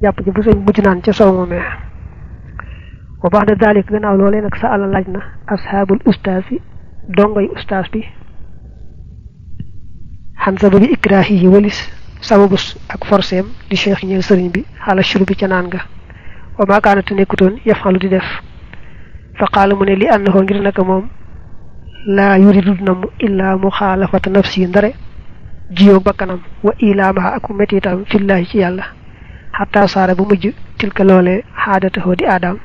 jàpp ci bu sëñ mujj naan ca sow moomee wa ba'da dalik gannaaw loolee nag sa ala laaj na ashaabul ustaas yi dongoy ustaas bi xan sababi ikraahi yi walis sababus ak forceem di cheikh ñeel sëriñ bi xaala shuru bi ca naan nga wa maa kaanate nekkutoon yafalu di def fa qaala mu ne li annahu ngir naka moom laa yuridu namm illaa muxaalafata nafsi ndare jiyoo bakkanam wa ilaamaha ak mettitam fillaahi ci yàlla xataa saara bu mujj tilka loolee xaadatahoo di aadaam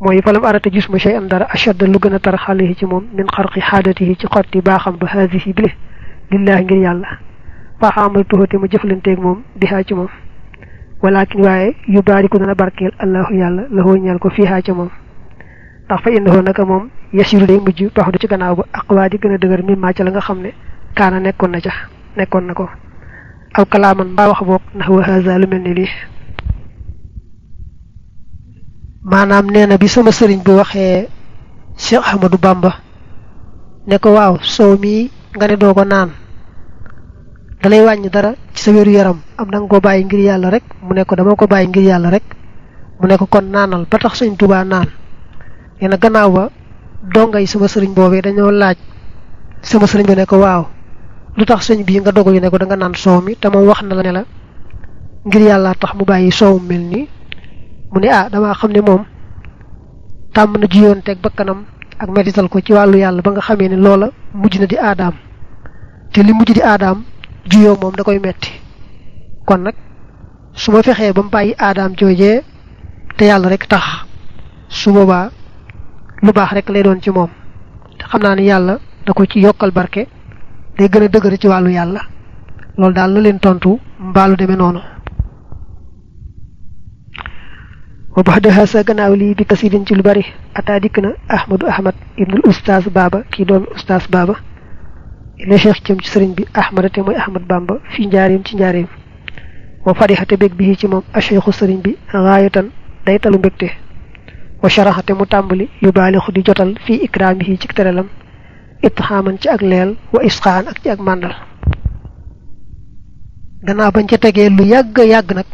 mooy falam arata gis mu shay an dara ashadda lu gën a tar xale ci moom min xarqi xaadatihi ci xotti baaxam ba haadihi bile lillaahi ngir yàlla faaxaamal tuxate ma jëflanteeg moom bihaa ci moom walakin waaye yu baariku dana barkeel allahu yàlla la hoo ñeel ko fiihaa ca moom ndax fa indahu naka moom yasiru day mujj baax du ci gannaaw ba aqwaa di gën a dëgër mi màcc la nga xam ne kaana nekkoon na ko aw kalaaman mbaa wax boog ndax wa haza lu mel ni lii maanaam nee na bi sama sëriñ bi waxee Cheikh Ahmadou Bamba ne ko waaw soow mii nga ne doo ko naan dalay wàññi dara ci sa wéru yaram am na nga ko bàyyi ngir yàlla rek mu ne ko dama ko bàyyi ngir yàlla rek mu ne ko kon naanal ba tax sëñ Tuubaa naan nee na gannaaw ba dongay sama sëriñ boobee dañoo laaj sama sëriñ bi ne ko waaw lu tax sëñ bii nga dogal ne ko da nga naan soow mi te moom wax na la ne la ngir yàlla tax mu bàyyi soow mel nii mu ne damaa xam ne moom tàmm na jiyoon teg bakkanam ak medital ko ci wàllu yàlla ba nga xamee ne loola mujj na di aadaam te li mujj di aadaam jiyoo moom da koy metti kon nag su ma fexee ba mu bàyyi aadaam joojee te yàlla rek tax su boobaa lu baax rek lay doon ci moom te xam naa ne yàlla da ko ci yokkal barke day gën a dëgër ci wàllu yàlla loolu daal la leen tontu mbaalu demee noonu wa baxdaha sa gannaaw lii bi kasidin ci lu bari ataa dikk na ahmad ibnul ustaas baaba kii doomi ustaas baaba ila cheikh jëm ci sëriñ bi ahmada te mooy ahmad bamba fi njaareem ci njaareem wa farixate bég bi ci moom acheikhu sëriñ bi gaayatan day talu mbégte wa sharaxate mu tàmbali yu baalixu di jotal fii ikraamihi ci teralam itxaaman ci ak leel wa isqaan ak ci ak màndal gannaaw bañ ca tegee lu yàgg nag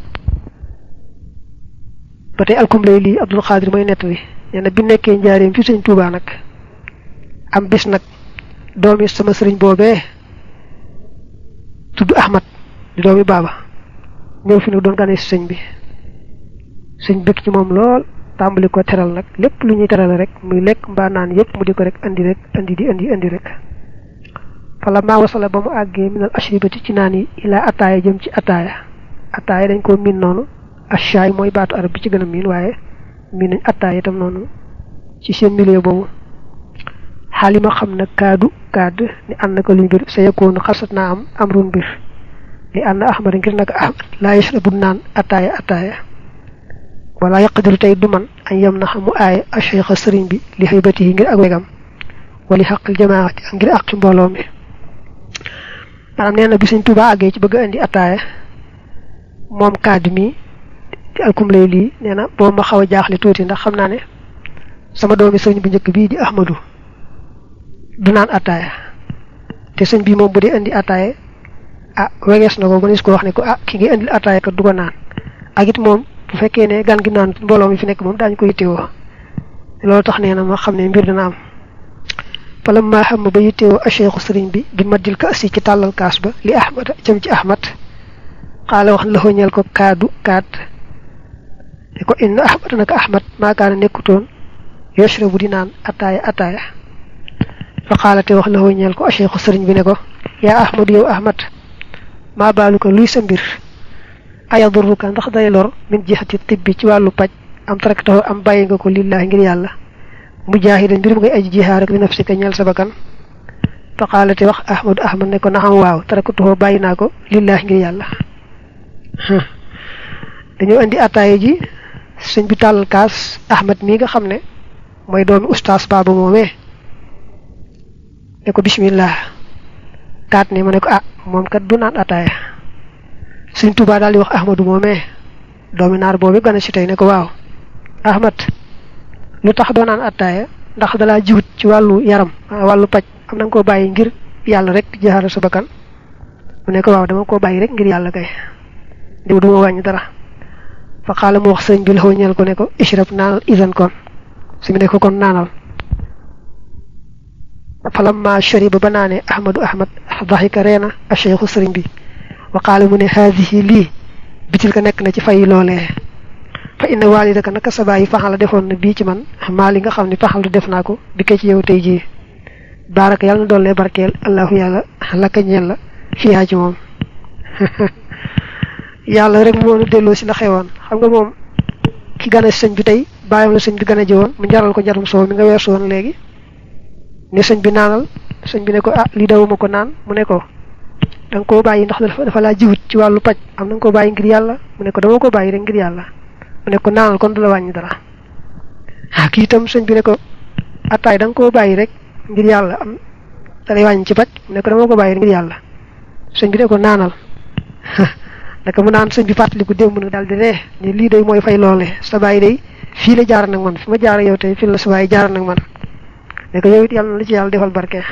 ba tey alkum lay lii Abdul Xaadir mooy nett wi nee na bi nekkee njaareem fi sëñ Tuubaa nag am bis nag doomi sama sëriñ boobee tudd Ahmad di doomi baaba ñëw fi nag doon gane si sëñ bi sëñ bëgg ci moom lool tàmbali ko teral nag lépp lu ñuy terale rek muy lekk mbaa naan yëpp mu di ko rek andi rek fala maa wasala ba mu àggee minal ashribati ci naan yi ilaa ataaya jëm ci ataaya dañ koo miin noonu ashaay mooy baatu arab bi ci gën a miin waaye miin nañ ataaya itam noonu ci seen milieu boobu xaalima xam na kaad ni ànd na ko luy mbir sa yakkoonu xalsat naa am amrun mbir li ànd ahmad ngir nag ahmad laa yashrabu naan ataaya wala yaqdiru tey du man añ yam na xamu aaya acheikha sëriñ bi li xëybati yi ngir ak wegam wali xaqil jamaati ak ngir ak ci mbooloo mi maanaam nee na bi sëñ Tuubaa àggee ci bëgg a indi ataaya moom kaad mi di alkum lay lii nee na boobu ma xaw a jaaxle tuuti ndax xam naa ne sama doomi sëriñ bu njëkk bii di ahmadu du naan ataaya te sëñ bi moom bu dee indi ataaya wegees na ko ba nis ko wax ne ko ki ngi indil ataaya kat du ko naan ak it moom bu fekkee ne gan gi naan mbooloo mi fi nekk moom daañu ko yittewoo loolu tax nee na ma xam ne mbir dana am falam maa xam ba yittewoo acheikhu sëriñ bi maddil ka asi ci tàllal kaas ba li ahmad jëm ci ahmad xaala wax na la xooñeel ko kaad ne ko inna ahmad naka ahmad maakaana nekkutoon yashrabu di naan ataaya fa xaalate wax la xooñeel ko acheikhu sëriñ bi ne ko yaa ahmad yow ahmad maa baalu ko luy sa mbir ayadurruka ndax day lor min jihati tibbi ci wàllu paj am taraktahu am bàyyi nga ko lillaahi ngir yàlla mujaahidan mbir mu ngay aji jihaar ak li nafsika ñeel sa bakkan fa xaalate wax ahmad ne ko naxam waaw taraktahu bàyyi naa ko lillaahi ngir yàlla dañoo andi ataaya ji sëñ bi tàllal kaas ahmad mii nga xam ne mooy doomi ustaas baaba moomee ne ko bismillah kaat ne ma ne ko moom kat du naan ataaya sëñ Tuubaa daal di wax ahmadu moomee doomi naar boobu gën a si tey ne ko waaw ahmad lu tax doo naan ataaya ndax dalaa jiwut ci wàllu yaram wàllu paj am na nga koo bàyyi ngir yàlla rek jaxaral sa bakkan mu ne ko waaw dama koo bàyyi rek ngir yàlla kay diw duma wàññi dara fa xaala mu wax sëñ bi la ñeel ko ne ko ishrab naanal isan kon su mu ne ko kon naanal falamma shariba ba naane ahmad dahika reena a cheikhu sëriñ bi wa qaala mu ne haadihi lii bitil ka nekk na ci fay loolee fa inna walidaka naka sa bàyyi faxala defoon na bii ci man maa li nga xam ne faxal def naa ko bi ko ci yow tey jii baraka yàlla na doole barkeel allahu yàlla laka ñeel la fiyaa ci moom yàlla rek moo nu delloo si la xewoon xam nga moom ki gane sëñ bi tey bàyyam la sëñ bi gane ji woon mu njaral ko njarum soow mi nga weesu woon léegi ne sëñ bi naanal sëñ bi ne ko ah lii dawuma ko naan mu ne ko da nga koo bàyyi ndax dafa laa jiwut ci wàllu paj am na nga koo bàyyi ngir yàlla mu ne ko dama ko bàyyi rek ngir yàlla mu ne ko naanal kon du la wàññi dara ah kii itam sëñ bi ne ko attaay da nga koo bàyyi rek ngir yàlla am da lay wàññi ci paj mu ne ko dama ko bàyyi rek ngir yàlla sëñ bi ne ko naanal naka mu naan sëñ bi fàttaliku démb nag daal di ree ne lii day mooy fay loole sa bàyyi day fii la jaar nag man fi ma jaar yow tey fii la sa bàyyi jaar nag man ne ko yow it yàlla na la ci yàlla defal barke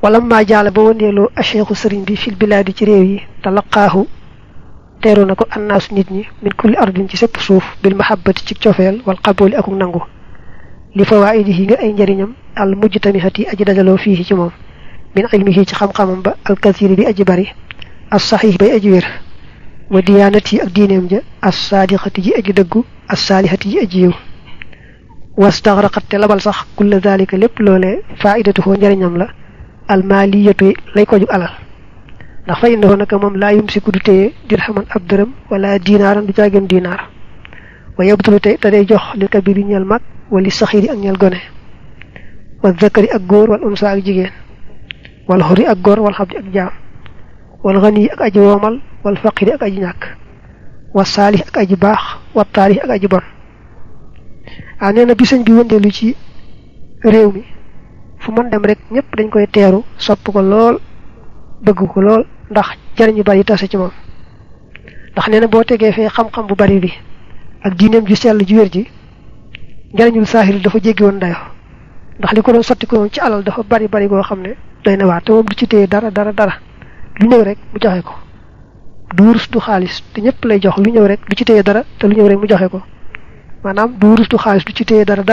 wala maa jaala ba wëndeeloo acheikhu sëriñ bi fil bilaadi ci réew yi talaqaahu teeru na ko annaasu nit ñi min kulli ardin ci sépp suuf bil mahabbati ci cofeel wal qabooli akuk nangu li fawaidihi ngir ay njëriñam al mujtamihati aji dajaloo fii ci moom min ilmihi ci xam-xamam ba al kathiri bi aji bari as sahih bay aji wér wa diyaanati ak diineem ja as saadiqati ji aji dëggu as saalihati ji aji yiw wastagraqat te labal sax kulla dalika lépp loolee faidatuhu njëriñam la almaliyatu lay ko jug alal ndax fa innahu naka moom laa yumsiku du téye dirhaman ab dërëm wala dinaaran du caageen dinaar wa yabtulu te day jox li kabiri ñeel mag wali saxiri ak ñeel gone wa zakari ak góor wal unsa ak jigéen wal xuri ak góor wal xabdi ak jaam wal xani ak aji woomal wal faqiri ak aji ñàkk wa saalih ak aji baax wa taarix ak aji bon ah nee na bi sëñ bi wëndeelu ci réew mi fu mën dem rek ñëpp dañ koy teeru sopp ko lool bëgg ko lool ndax jariñu bari tase ci moom ndax nee na boo tegee fee xam-xam bu bari bi ak diineem ju sell ju wér ji njariñul saahir dafa jéggi woon dayo ndax li ko doon sotti ko moom ci alal dafa bari goo xam ne doy na waar te moom du ci téye dara lu ñëw rek mu joxe ko du wurus du xaalis te ñëpp lay jox lu ñëw rek du ci téye dara te lu ñëw rek mu joxe ko maanaam du wurus du xaalis du ci téye dara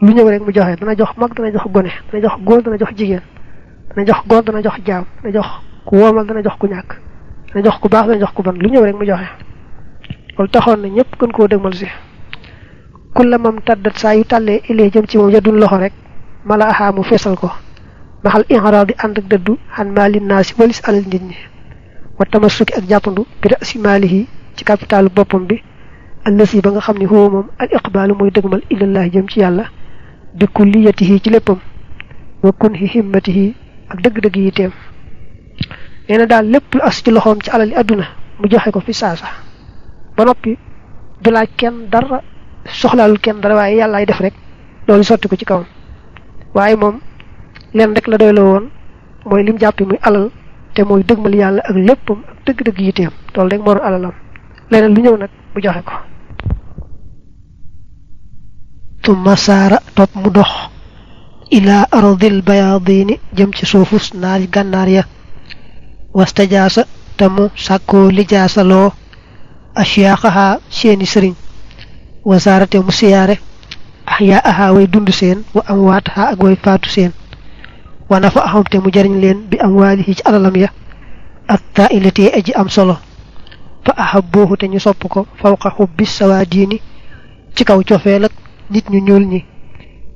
lu ñëw rek mu joxe dana jox mag dana jox gone dana jox góor dana jox jigéen dana jox góor dana jox jaam dana jox ku woomal dana jox ku ñàkk dana jox ku baax dana jox ku bon lu ñëw rek mu joxe loolu taxoon na ñëpp gën koo dégmal si kulla mam taddat saa yu tàllee ilee jëm ci moom yadul loxo rek mala axaa mu feesal ko maxal inxaraw di ànd ak dëddu xan maali naasi walis alal nit ñi wa tamassuki ak jàppandu bi rasi maalihi ci capitalu boppam bi allasi ba nga xam ne huwa moom al iqbaalu mooy dëgmal ilallahi jëm ci yàlla bi kulliyatihi ci léppam wa kunhi himmatihi ak dëgg-dëgg yi teem nee na daal lépp lu as ci loxoom ci alali àdduna mu joxe ko fi saasa ba noppi du laaj kenn dara soxlaalul kenn dara waaye yàllaay def rek loolu sotti ko ci kawam waaye moom leen rek la doyloo woon mooy lim jàppi muy alal te mooy dëgmal yàlla ak léppam ak dëgg-dëgg yi teem loolu rek moo doon alalam leneen lu ñëw nag mu joxe ko tumma saara topp mu dox ila ardil bayaadini jëm ci suufus naari gànnaar ya wastajaasa te mu sàkkoo lijaasaloo asiyaaxaha seeni sëriñ wasaarate mu siyaare axyaa aha way dund seen wa amwaataha ak way faatu seen wa nafa axam te mu jariñ leen bi amwaalihi ci alalam ya ak taa ilatee aji am solo fa ahabbuhu te ñu sopp ko fawqa xubbi sawaadiini ci kaw cofeel ak nit ñu ñuul ñi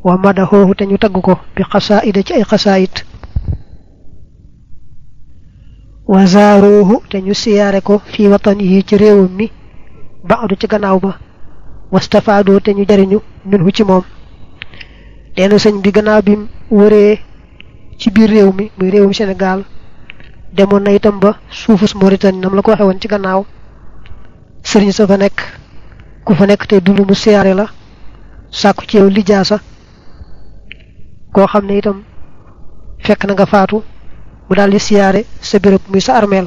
wa madaxoohu te ñu tagg ko bi xasaayida ci ay xasaayit wa zaaruhu te ñu siyaare ko fi watanihi ci réewum mi baadu ci gannaaw ba wastafaadoo te ñu jariñu minhu ci moom leena sëñ bi gannaaw bi wëree ci biir réew mi muy réewum Sénégal demoon na itam ba suufus Mauritanie nam la ko waxe woon ci gannaaw sëriñ sa fa nekk ku fa nekk te dund mu siyaare la sàkku ci yow lijaasa koo xam ne itam fekk na nga faatu mu daal di siyaare sa béréb muy sa armeel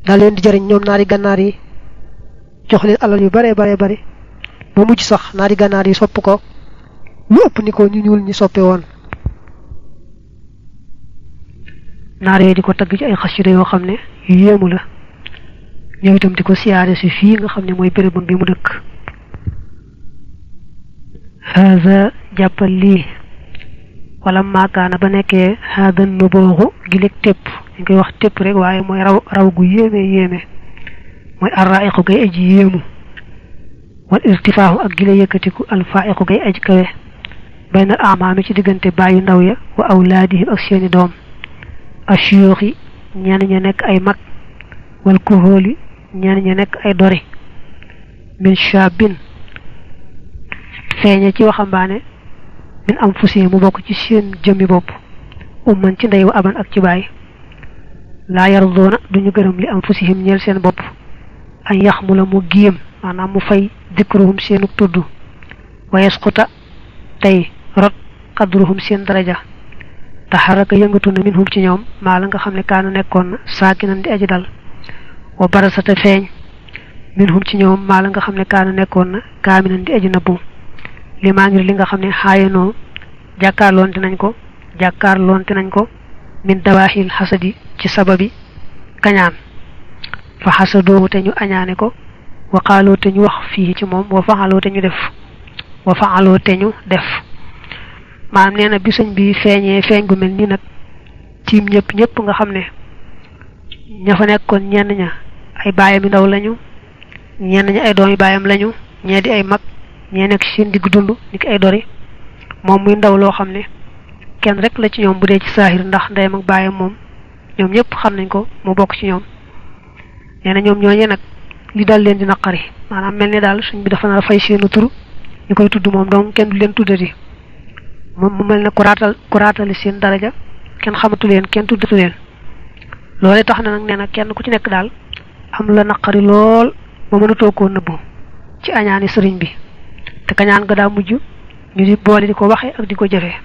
daal leen di jariñ ñoom naari gànnaar yi jox leen alal yu bare ba mujj sax naari gànnaar yi sopp ko lu ëpp ni ko ñu ñuul ñi soppe woon naare di ko tagg ci ay xasida yoo xam ne yu yéemu la ñëw itam di ko siyaare si fii nga xam ne mooy bérébam bi mu dëkk haza jàppal lii wala maakaana ba nekkee haada nubooxu gileeg tépp ñu koy wax tépp rek waaye mooy raw gu yéeme mooy arraiqu gay aji yéemu wal irtifaahu ak gile yëkkatiku alfaiqu gay aji kawe baynal amaami ci diggante bàyyi ndaw ya wa awlaadihim ak seeni doom ashiyuuxi ñenn ña nekk ay mag wal kuhóoli ñenn ña nekk ay dori min shaabin feeñe ci waxambaane min am fusee mu bokk ci seen jëmmi bopp umman ci ndey wa aban ak ci baay laa yardoona duñu gërëm li am fusihim ñeel seen bopp an yax mu la mu giim maanaam mu fay dikruhum seenu tudd wa yasquta tey rot qadruhum seen daraja taxaraka yëngatu na minhum ci ñoom maa la nga xam ne kaana nekkoon na saakinan di aji dal wa barasata feeñ minhum ci ñoom maa la nga xam ne kaana nekkoon na kaaminan di aji nabbu li maa ngir li nga xam ne xaayanoo jàkkaarloonte nañ ko min dawaaxil xasadi ci sababi kañaan fa xasadoowu te ñu añaane ko wa xaaloo te ñu wax fii ci moom wa faxaloo te ñu def maanaam nee na bi sëñ bi feeñee feeñ gu mel nii nag tiim ñëpp nga xam ne ña fa nekkoon ñenn ña ay baayam yu ndaw lañu ñenn ña ay doomi baayam lañu ñee di ay mag ñee nekk seen digg dund ni ki ay dori moom muy ndaw loo xam ne kenn rek la ci ñoom bu dee ci saahir ndax ndeyam ak baayam moom ñoom ñëpp xam nañ ko mu bokk ci ñoom nee na ñoom ñooñee nag li dal leen di naqari maanaam mel ni daal suñ bi dafa nar a fay seenu tur ñu koy tudd moom donc kenn du leen tuddati moom mu mel ne ku raatali seen daraja kenn xamatu leen kenn tuddatu leen loolee tax na nag nee na kenn ku ci nekk daal am la naqari lool ba mënatoo koo nëbbu ci añaani sëriñ bi te kañaan ga daa mujj ñu di boole di ko waxe ak di ko jëfee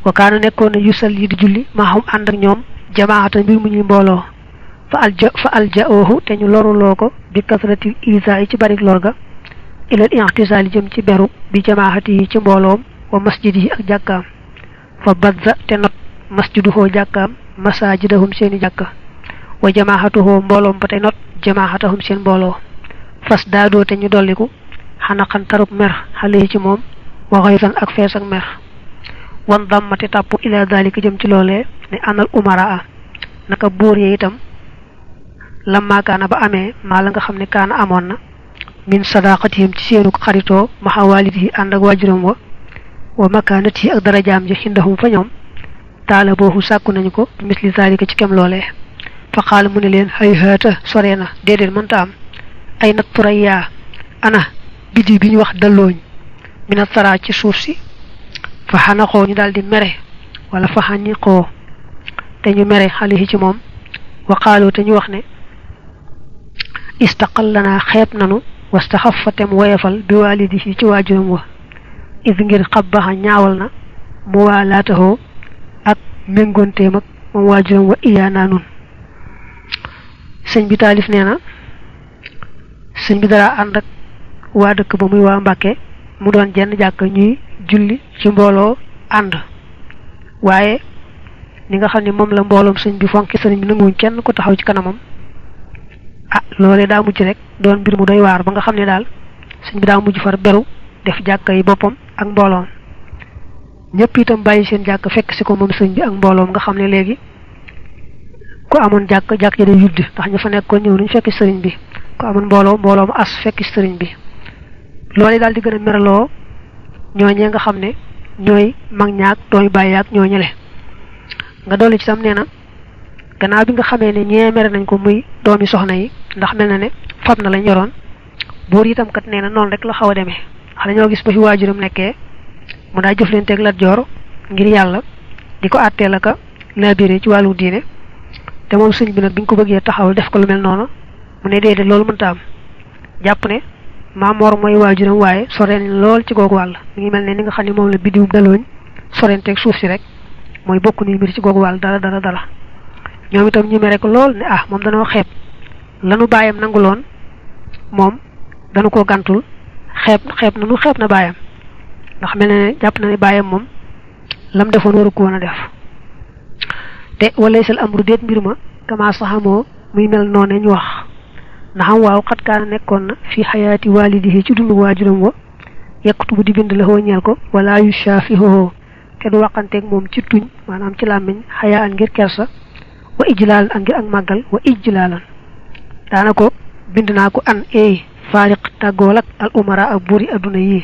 wakaana nekkoon na yusal yi di julli maa xam ànd ak ñoom jamaata mbir mu ñuy mbooloo fa aljaoohu te ñu loruloo ko bi kasratil isa yi ci barik lor ga ilal i'tisaali jëm ci beru bi jamaahati yi ci mbooloom wa masjid yi ak jàkkaam fa badza te not masjiduhoo jàkkaam masajidahum seeni jàkka wa jamaahatuhoo mbooloom ba te not jamaahatahum seen mbooloo fas daadoo te ñu dolliku xanaqan tarub mer xale yi ci moom wa xayran ak fees ak mer wan dammati tàpp ila dalika jëm ci loolee ne anal umaraa naka buur yi itam lamma kaana ba amee maa la nga xam ne kaana amoon na min sadaqatihim ci seenu xaritoo maxa waalidihi ànd ak waajuram wa makaanatihi ak darajaam ji xindahum fa ñoom taala boobu sàkku nañu ko misli zalika ci kem loolee fa xaala mu ne leen hay haata sore na déedéet mënta am ay nat turaya ana biddi bi ñu wax dallooñ mina sara ci suuf si fa xanaxoo ñu daal di mere wala fa xaniqoo te ñu mere xalihi ci moom wa qaaloo te ñu wax ne istaqal lanaa xeeb nanu wastaxafa tem woyefal bi waalidihi ci waajuram wa is ngir xabbaxa ñaawal na mu waalaatahoo ak méngoonteem ak moom waajuram wa iyaanaa nun sëñ bi taalif nee na sëñ bi dara ànd ak waa dëkk ba muy waa Mbàkke mu doon jenn jàkk ñuy julli ci mbooloo ànd waaye ni nga xam ne moom la mbooloom sëñ bi fonki sëriñ bi nanguwuñ kenn ko taxaw ci kanamam loolee daa mujj rek doon mbir mu doy waar ba nga xam ne daal sëñ bi daa mujj far beru def jàkka yi boppam ak mbooloom ñëpp itam bàyyi seen jàkk fekk si ko moom sëñ bi ak mbooloom nga xam ne léegi ku amoon jàkk ja day yudd ndax ña fa nekkoon ñëw nañ fekk sëriñ bi ku amoon mbooloo mu as fekk sëriñ bi loolee daal di gën a meraloo ñooñee nga xam ne ñooy mag ñaak doomi bàyyi ak ñooñale nga dolli ci tam nee na gannaaw bi nga xamee ne ñee mere nañ ko muy doomi soxna yi ndax mel na ne fab na lañ yoroon buur itam kat nee na noonu rek la xaw a demee wax dañoo gis ba fi waajuram nekkee mu daa jëflanteeg Lat Joor ngir yàlla di ko àtteel aka labiré ci wàllu diine te moom sëñ bi nag bi ñu ko bëggee taxawal def ko lu mel noonu mu ne déedéet loolu mënta am jàpp ne Maamoor mooy waajuram waaye soreen lool ci googu wàll mi ngi mel ne ni nga xam ne moom la biddiwum dalooñ sorenteeg suuf si rek mooy bokk ni mbir ci googu wàll dara ñoom itam ñu mere ko lool ne moom danoo xeeb lanu baayam nanguloon moom danu ko gàntul xeeb na baayam ndax mel ne jàpp na ne baayam moom lam defoon waru ko woon a def te walaysal amru deet mbir ma kama saxamoo muy mel noone ñu wax naxam waaw xat kaana nekkoon na fi xayaati walidihi ci dundu waajuram wa yaktubu di bind la hoo ñeel ko wala yu shaafihoho te du waxanteeg moom ci tuñ maanaam ci làmmiñ xayaa an ngir kersa wa ijlaalan ak ngir ak màggal wa ijlaalan daana ko bind naa ko an faariq tàggool ak al umara ak buuri adduna yi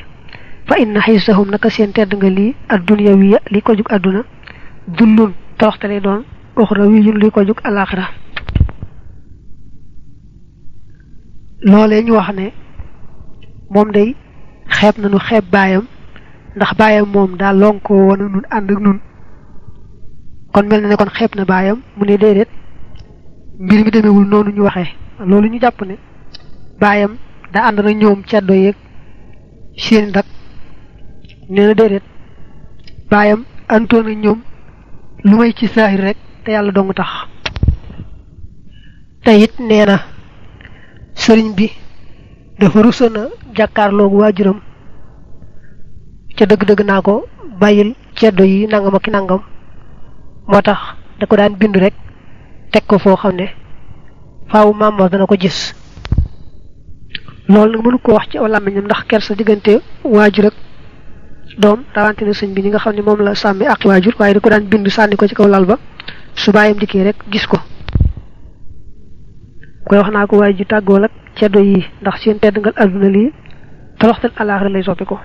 fa inna xisahum naka seen tedd nga lii adduniya wiya li ko jug adduna dullun toroxtale doon uxra wiyun li ko jug alaxira loolee ñu wax ne moom day xeeb nañu xeeb baayam ndax baayam moom daa lonkoo woon nun ànd ak nun kon mel na ne kon xeeb na baayam mu ne déedéet mbir mi demewul noonu ñu waxee loolu ñu jàpp ne baayam daa ànd na ñoom ceddo yeeg seen dak nee na déedéet baayam àndoon na ñoom lu may ci saahir rek te yàlla dong tax te it nee na sëriñ bi dafa rusoon a jàkkaarloogu waajuram ca dëgg-dëgg naa ko bàyyil ceddo yi nangam ak nangam moo tax da ko daan bind rek teg ko foo xam ne faaw maam dana ko gis loolu nag mënu ko wax ci aw làmmiñam ndax kersa diggante waajur ak doom rawante na sëñ bi ñi nga xam ne moom la sàmmi ak waajur waaye da ko daan bind sànni ko ci kaw lal ba su bàyyam dikkee rek gis ko koy wax naa ko waaye ju tàggool ak ceddo yi ndax seen tedd ngal adduna lii toroxtal alaaxira lay soppi ko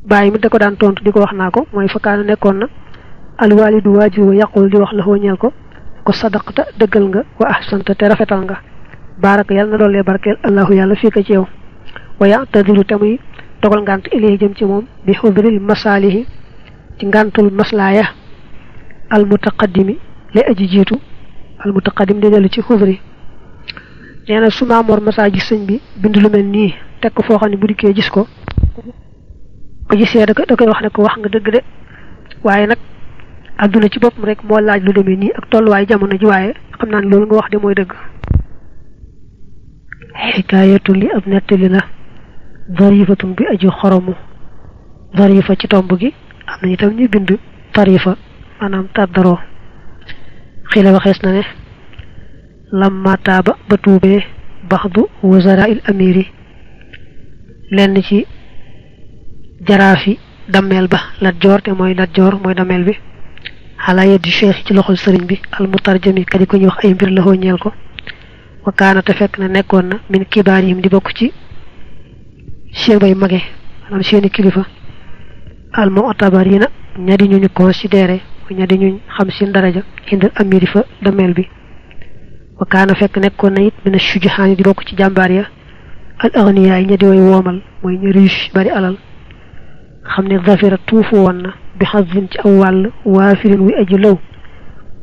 bàyyi mi da ko daan tontu di ko wax naa ko mooy fakkaana nekkoon na alwaalidu waajur wa yàqul di wax la xooñeel ko sadaqta dëggal nga wa ahsanta te rafetal nga baraka yàlla na doole barkeel allahu yàlla fii ko ci yow waya tadiru te muy dogal ngant ilayhi jëm ci moom bi xudril masaalihi ci ngantul maslaaya al mutaqaddimi lay aji jiitu al mutaqaddim di dellu ci xudri nee na su maamoor masaa gis sëñ bi bind lu mel nii teg ko foo xam ne bu dikkee gis ko gisee da koy wax ne ko wax nga dëgg de waaye nag adduna ci boppam rek moo laaj lu demee nii ak tolluwaay jamono ji waaye xam naa ne loolu nga wax de mooy dëgg xikaayatu li ab nettali la darifatun bi aju xoromu darifa ci tomb gi am na itam ñu bind tarifa maanaam tàddaroo xila waxees na ne lamma taaba ba tuubee baxdu wazara il amiri lenn ci jaraafi dammeel ba Lat Joor te mooy Lat Joor mooy dammeel bi xalaa yeddi cheikh ci loxol sëriñ bi al mutarjami kadi ko ñu wax ay mbir la ñeel ko wa kaana te fekk na nekkoon na min kibaar yim di bokk ci seen bay mage maanaam seeni kilifa al mu'tabarina ñadi ñu considéré ñadi ñu xam seen daraja indal amiri fa dameel bi wa kaana fekk nekkoon na it mina shujahaani di bokk ci jàmbaar ya al aghniya yi ñadi way woomal mooy ñu riche bari alal xam ne zafira tuufu woon na bi xazin ci aw wàll waafirin wi aji law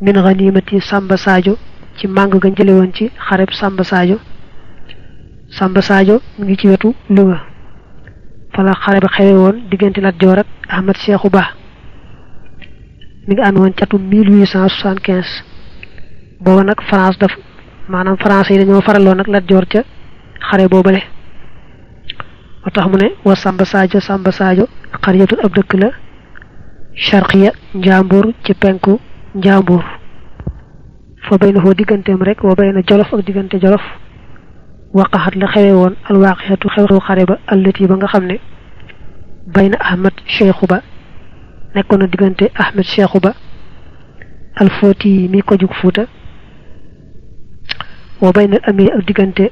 min ganimati Samba Sadio ci màng ga jële woon ci xareb Samba Sadio mu ngi ci wetu Louga fala xare ba xewe woon diggante Lat Joor ak Ahmad Cheikhou Ba mi ngi ànd woon ci atum 1875 booba nag France maanaam français yi dañoo faraloon nag Lat Joor ca xare boobale moo tax mu ne wa Samba Sadio xariyatul ab dëkk la charqiya Njambur ci penku Njambur fa bay na foo digganteem rek wa bay na Jolof ak diggante Jolof waqaxat la xewe woon alwaaqixatu xew xare ba allati ba nga xam ne bay na Ahmad Cheikhou Ba nekkoon na diggante Ahmad Cheikhou Ba alfooti mi ko jug Fuuta wa bay na amiri ak diggante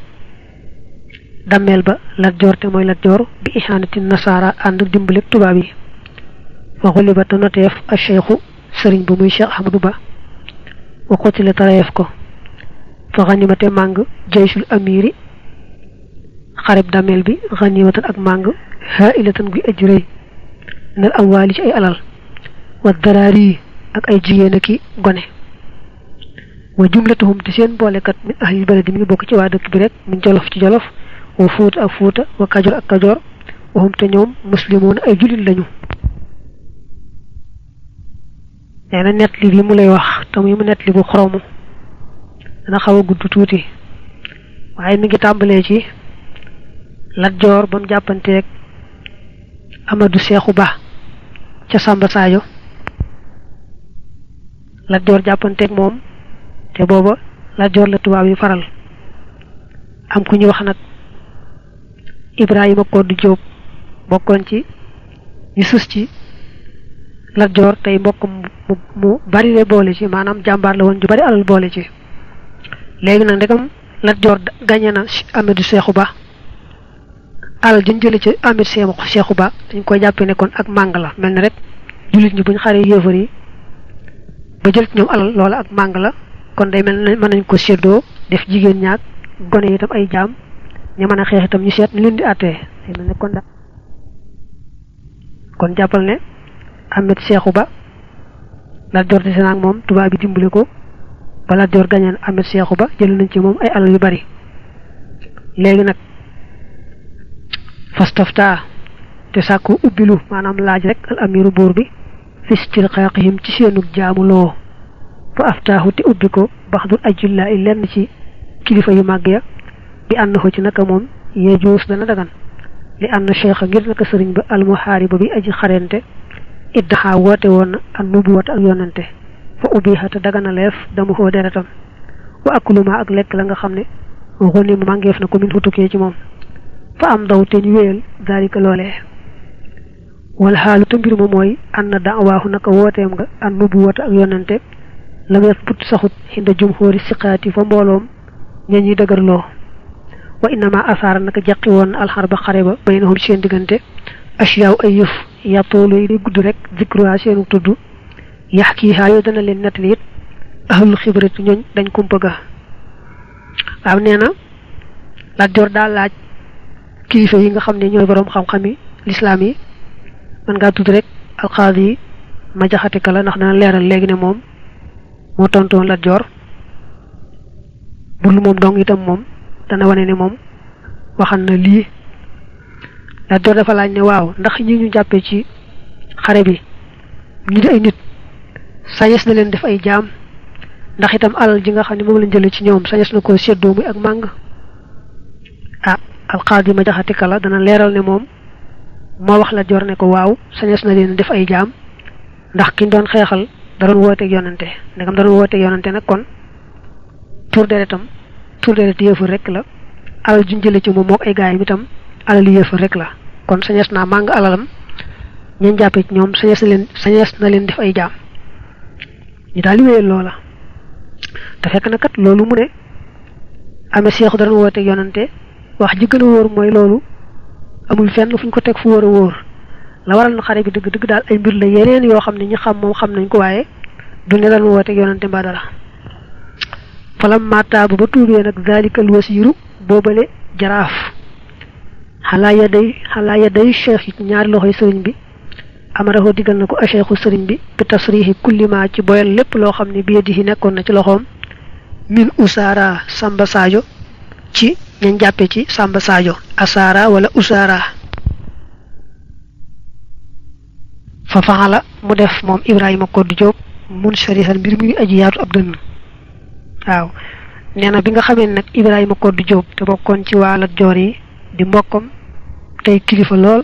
dammeel ba Lat Joor te mooy Lat Joor bi ihanati nasaara ànd dimbali tubaab yi wa xuliba te noteef a cheikhu sëriñ bu muy Cheikh Ahmadou Ba wa xutile tareef ko fa xanimate màng jaysul amiri xareb dammeel bi xanimatan ak màng hailatan guy aji rëy nal amwaali ci ay alal wa daraari ak ay jigéen aki gone wa jumlatuhum te seen boolekat min ahlil baladi mi ngi bokk ci waa dëkk bi rek min Jolof ci Jolof wa Fuuta ak Fuuta wa Kajoor ak Kajoor waxum te ñoom muslimoon ay jullit lañu nee na nett li bi mu lay wax te muy mu nett li bu xoromu dana xaw a gudd tuuti waaye mi ngi tàmbalee ci Lat Joor ba mu jàppanteeg Amadou Cheikhou Ba ca Samba Sadio Lat Joor jàppanteeg moom te booba Lat Joor la tubaab yi faral am ku ñu wax nag Ibrahima Koddu Jóob bokkoon ci ñu sus ci Lat Joor tey mbokk mu bari le boole ci maanaam jàmbaar la woon ju bari alal boole ci léegi nag ndegam Lat Joor gañe na Amadou Seexu Ba alal jën jële ci Amadou Seexu Ba dañ koy jàppe ne kon ak màng la mel ni rek jullit ñi buñ xaree yéefar yi ba jël ci ñoom alal loola ak màng la kon day mel ne mën nañ ko séddoo def jigéen ñaak gone yi itam ay jaam ñu mën a xeex itam ñu seet ñu leen di àttee day mel ne kon jàppal ne Amadou Seexu Ba Lat Joor dese naag moom tubaab bi dimbali ko ba Lat Joor gañeen Amadou Seexu Ba jël nañ ci moom ay alal yu bari léegi nag fastafta te sàkku ubbilu maanaam laaj rek al amiru buur bi fistirqaqihim ci seenug jaamuloo fa aftaahu te ubbi ko baxdul ajullaa i lenn ci kilifa yu màgg ya bi ànd ko ci naka moom yejuus dana dagan li ànd cheikha ngir naka sëriñ ba almuhaariba bi aji xarente iddaxaa woote woon na an nubuwata ak yonante fa ubbiha te dagana leef dama koo deretam wa akuluma ak lekk la nga xam ne xoni mu màngeef na ko min futukee ci moom fa am daw te ñu wéyal daalika loolee wala xaalu te mbir ma mooy an na daawaahu naka wooteem nga an nubuwata ak yonante la wees put saxut xinda jumhóori siqaati fa mbooloom ña ñuy dëgërloo wa innama asaara naka jaqi woon na alxarba xare ba baynahum seen diggante asiyaaw ay yëf yàppoolu yi day gudd rek zikruha seenu tudd yax kii xaa yoo dana leen nettali it ahlul xibrati ñooñ dañ kumpa ga waaw nee na Lat Joor daal laaj kilifa yi nga xam ne ñooy boroom xam-xami lislaam yi mën ngaa tudd rek alxaadi yi ma jaxate kala ndax dana leeral léegi ne moom moo tontoon Lat Joor bul moom dong itam moom dana wane ne moom waxan na lii Lat Joor dafa laaj ne waaw ndax ñi ñu jàppee ci xare bi ñu di ay nit sañes na leen def ay jaam ndax itam alal ji nga xam ne moom lañ jële ci ñoom sañes na ko séddoo muy ak màng alxaadi ma jaxate kala dana leeral ne moom moo wax Lat Joor ne ko waaw sañes na leen def ay jaam ndax kiñ doon xeexal da doon wooteeg yonante ndegam da doon wooteeg yonante nag kon tur deretam tur deret yëfër rek la alal juñ jële ci moom mook ay gaayam itam alal yëfër rek la kon sañes naa màng alalam ñeen jàppee ci ñoom sañes na leen def ay jaam ñu daal di wéyal loola te fekk na kat loolu mu ne amee seexu da doon wooteeg yonante wax ji gën a wóor mooy loolu amul fenn fu ñu ko teg fu wóor a wóor la waral na xare bi dëgg-dëgg daal ay mbir la yeneen yoo xam ne ñi xam moom xam nañ ko waaye du ne doon wooteeg yonante mbaa dara falam mataabu ba tuubee nag zalikal wasiiru boobale jaraaf xalaa ya day cheikh yi ñaari loxoy sëriñ bi amaraxoo digal na ko a cheikhu sëriñ bi bi tasriixi kullima ci boyal lépp loo xam ne bi yadihi nekkoon na ci loxoom min usaara Samba Sadio ci ñañ jàppe ci Samba Sadio asaara wala usaara fa faxala mu def moom Ibrahima Koddu Jóob mun sharihan mbir muy aji yaatu ab dënn waaw nee na bi nga xamee nag Ibrahima Koddu Jóob te bokkoon ci waa Lat Joor yi di mbokkam tey kilifa lool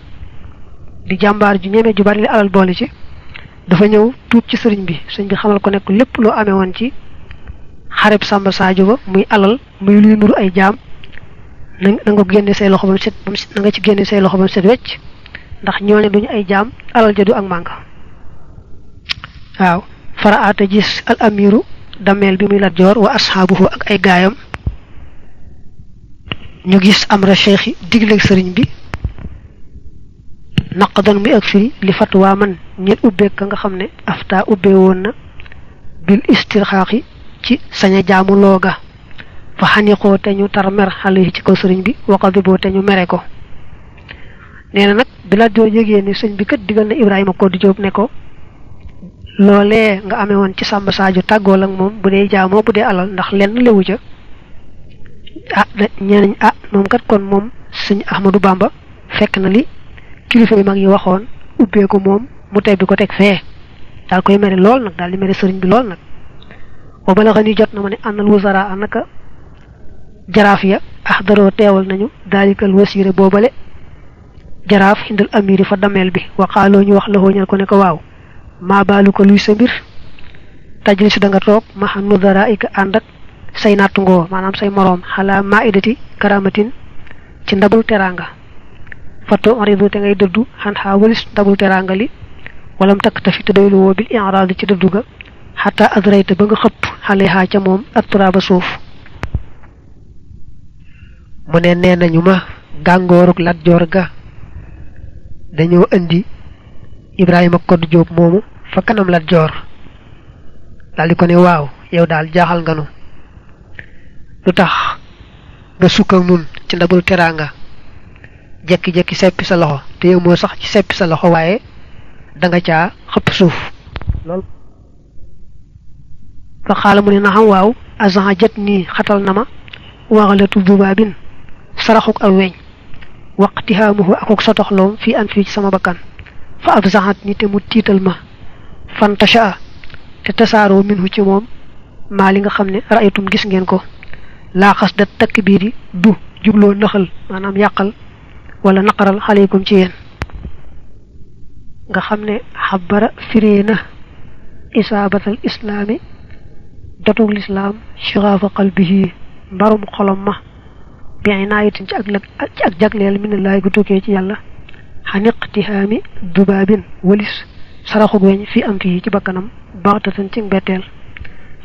di jàmbaar ju ñeme ju bari li alal boole ci dafa ñëw tuub ci sëriñ bi xamal ko nekk lépp loo amee woon ci xareb Samba Sadio ba muy alal muy luy nuru ay jaam na nga génne say loxo ba mu set na nga ci génne say loxo ba mu set wecc ndax ñooñu duñu ay jaam alal ja du ak mànga waaw faraata gis al amiru dameel bi muy Lat Joor wa asxaabuhu ak ay gaayam ñu gis amra cheikh yi digleeg sëriñ bi naqdan muy ak firi li fatwa man ñeen ubbeeg ka nga xam ne afta ubbee woon na bil istirxaaqi ci saña jaamu looga fa xaniqoo te ñu tar mer xale yi ci kaw sëriñ bi waqadiboo te ñu mere ko nee na nag bi Lat Joor yëgee ne sëñ bi kat digal na Ibrahima Koddu Jóob ne ko loolee nga amee woon ci Samba Sadio tàggool ak moom bu dee jaamoo bu dee alal ndax lenn lewu ca ñeenañ moom kat kon moom sëñ Ahmadou Bamba fekk na li kilifa yi mag yi waxoon ubbee ko moom mu tebbi ko teg fee daal koy mere lool nag daal di mere sëriñ bi lool nag wa balaxa ni jot na ma ne ànnal wusara naka jaraaf ya ahdaroo teewal nañu daalikal wasiire boobale jaraaf xindal amiri fa dameel bi waxaaloo ñu wax la ñal ko ne ko waaw maa baalu ko luy sa mbir tajlisu da nga toog maxa nudaraika ànd ak say nattungoo maanaam say moroom xalaa maidati karamatin ci ndabul teranga fato oridu te ngay dëddu xan xaa walis ndabul teranga li walam takk tafi te doylu woo bil i'raad ci dëddu ga xataa adrayta ba nga xëpp xaleha ca moom atturaba suuf mu ne nee nañu ma gàngooruk Lat Joor ga dañoo indi Ibrahima Koddu Jóob moomu fa kanam Lat Joor daal di ko ne waaw yow daal jaaxal nga nu lu tax nga sukk ak nun ci ndabul teranga jekki-jekki seppi sa loxo te yow moo sax ci seppi sa loxo waaye da nga caa xëpp suuf lool fa xaala mu ne na xam waaw agent jët nii xatal na ma waxalatu dubaabin saraxuk ak weñ waqtihaamuhu akuk sotoxloom fii an fii ci sama bakkan fa ab zaxat ni te mu tiital ma fantasha te tasaaroo minhu ci moom maa li nga xam ne ra'aytum gis ngeen ko laa xas da takbiiri du jubloo naxal maanaam yàqal wala naqaral xaleykum ci yéen nga xam ne xabara firee na isaabatal islaami dotug lislaam shiraafa qalbihi mbarum xolom ma bi inaayatin ci ak jagleel minallaay gu tukkee ci yàlla xaniqtihaami dubaabin walis saraxug weñ fii am fii ci bakkanam baxtatan ci mbetteel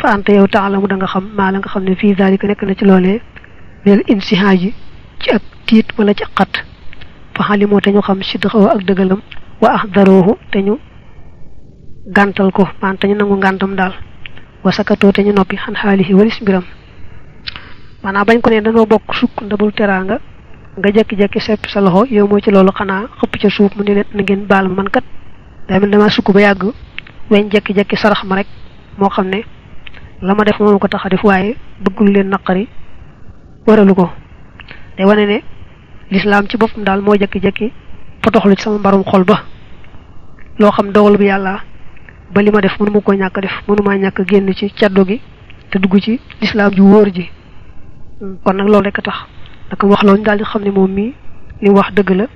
fa anta yow taalamu da nga xam maa la nga xam ne fii zalika nekk na ci loolee mel insihaaji ci ak tiit wala ci xat fa xalimoo te ñu xam sidxawo ak dëggalam wa axdaroohu te ñu gàntal ko maan te ñu nangu ngàntam daal wa sakatoo te ñu noppi xan xaalihi walis mbiram maanaam bañ ko ne dañoo bokk sukk ndabul teraanga nga jekki-jekki sepp sa loxo yow moo ci loolu xanaa xëpp ca suuf mu ne leen na ngeen baal ma man kat daa mel dama sukk ba yàgg weñ jekki-jekki sarax ma rek moo xam ne la ma def moom ko tax a def waaye bëggul leen naqari waralu ko day wane ne lislaam ci boppam daal moo jekki-jekki potoxlu ci sama mbarum xol ba loo xam dogal bi yàlla ba li ma def mënu ma ko ñàkk def mënu maa ñàkk génn ci caddo gi te dugg ci lislaam ju wóor ji kon nag loolu rek a tax naka wax loolu daal di xam ne moom mii li wax dëgg la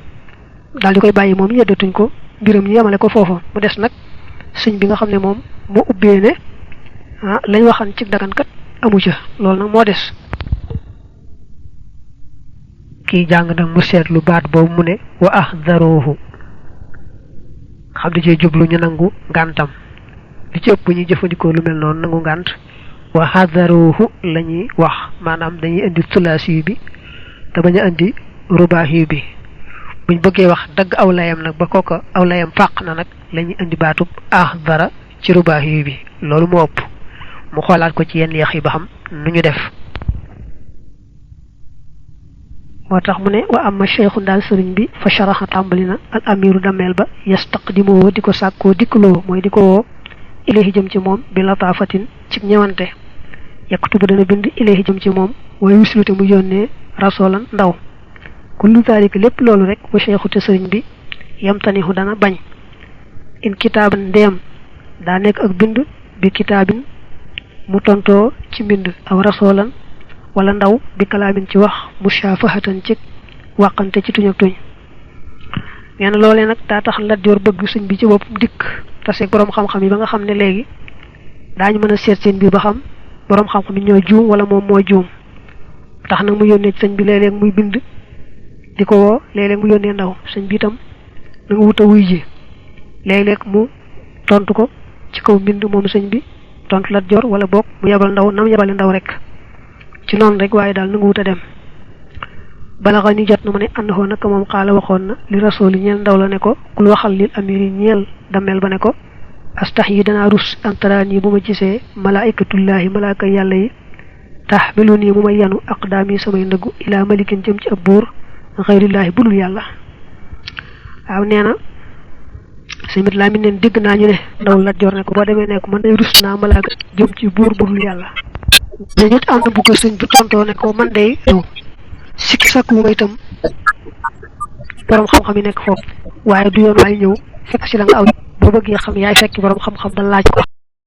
daal di koy bàyyi moom yeddatuñ ko mbiram ñu yemale ko foofa mu des nag sëñ bi nga xam ne moom moo ubbee ne lañ waxan ci dagankat amu ca loolu nag moo des kii jàng nag mu seetlu baat boobu mu ne wa ahdaruhu xam di cee jublu ñu nangu ngàntam li ci ëpp ñuy jëfandikoo lu mel noonu nangu ngànt wa hadaruhu la ñuy wax maanaam dañuy indi sulaasi bi te bañ a indi rubaahi bi buñ bëggee wax dagg aw layam nag ba kooka aw layam fàq na nag la ñuy indi baatub ahdara ci rubaahi bi loolu moo ëpp mu xoolaat ko ci yenn yax yi ba xam nu ñu def moo tax mu ne wa amma cheikhu daal sëriñ bi fa sharaxa tàmbali na al amiru dameel ba yastaqdimoo di ko sàkkoo dikkaloo mooy di ko woo ilayhi jëm ci moom bi lataafatin ci ñëwante yaktubu dana bind ilayhi jëm ci moom waaye wislute mu yónnee rasolan ndaw kullu zalika lépp loolu rek wa cheikhu te sëriñ bi yamtanihu dana bañ in kitaaban ndeem daa nekk ak bind bi kitaabin mu tontoo ci mbind aw rasolan wala ndaw bi kalaamin ci wax mushafahatan ci wàqante ci tuñ ak tuñ nee na loolee nag daa tax Lat Joor bëgg sëñ bi ci bopp dikk taseeg boroom xam-xam yi ba nga xam ne léegi daañu mën a seet seen biir ba xam boroom xam-xam yi ñoo juum wala moom moo juum tax nag mu yónnee ci sëñ bi léeg-léeg muy bind di ko woo léeg-léeg mu yónnee ndaw sëñ bi itam na nga wut a wuy ji léeg-léeg mu tontu ko ci kaw mbind moom sëñ bi tontu Lat Joor wala boog mu yebal ndaw nam yebale ndaw rek ci noonu rek waaye daal na nga wut a dem bala xa ni jot na ma ne ànd xoo naka moom xaala waxoon na li rasool yi ñeel ndaw la ne ko kul waxal lil amiri ñeel dameel ba ne ko astax yi danaa rus antaraan yi bu ma gisee malaikatullaahi malaaka yàlla yi tax melu nii mu may yanu aqdaam yi samay ndëggu ilaa malikin jëm ci ab buur xayrillaahi budul yàlla waaw nee na simit laa mi neen dégg naa ñu ne ndaw Lat Joor ne ko boo demee ne ko man day rus naa malaaka jëm ci buur budul yàlla mais nit am na bu ko sëñ bi tontoo ne ko man day sikki sakku nga itam borom xam-xam yi nekk foofu waaye du yoon waay ñëw fekk ci la nga aw boo bëggee xam yaay fekki borom xam-xam da laaj ko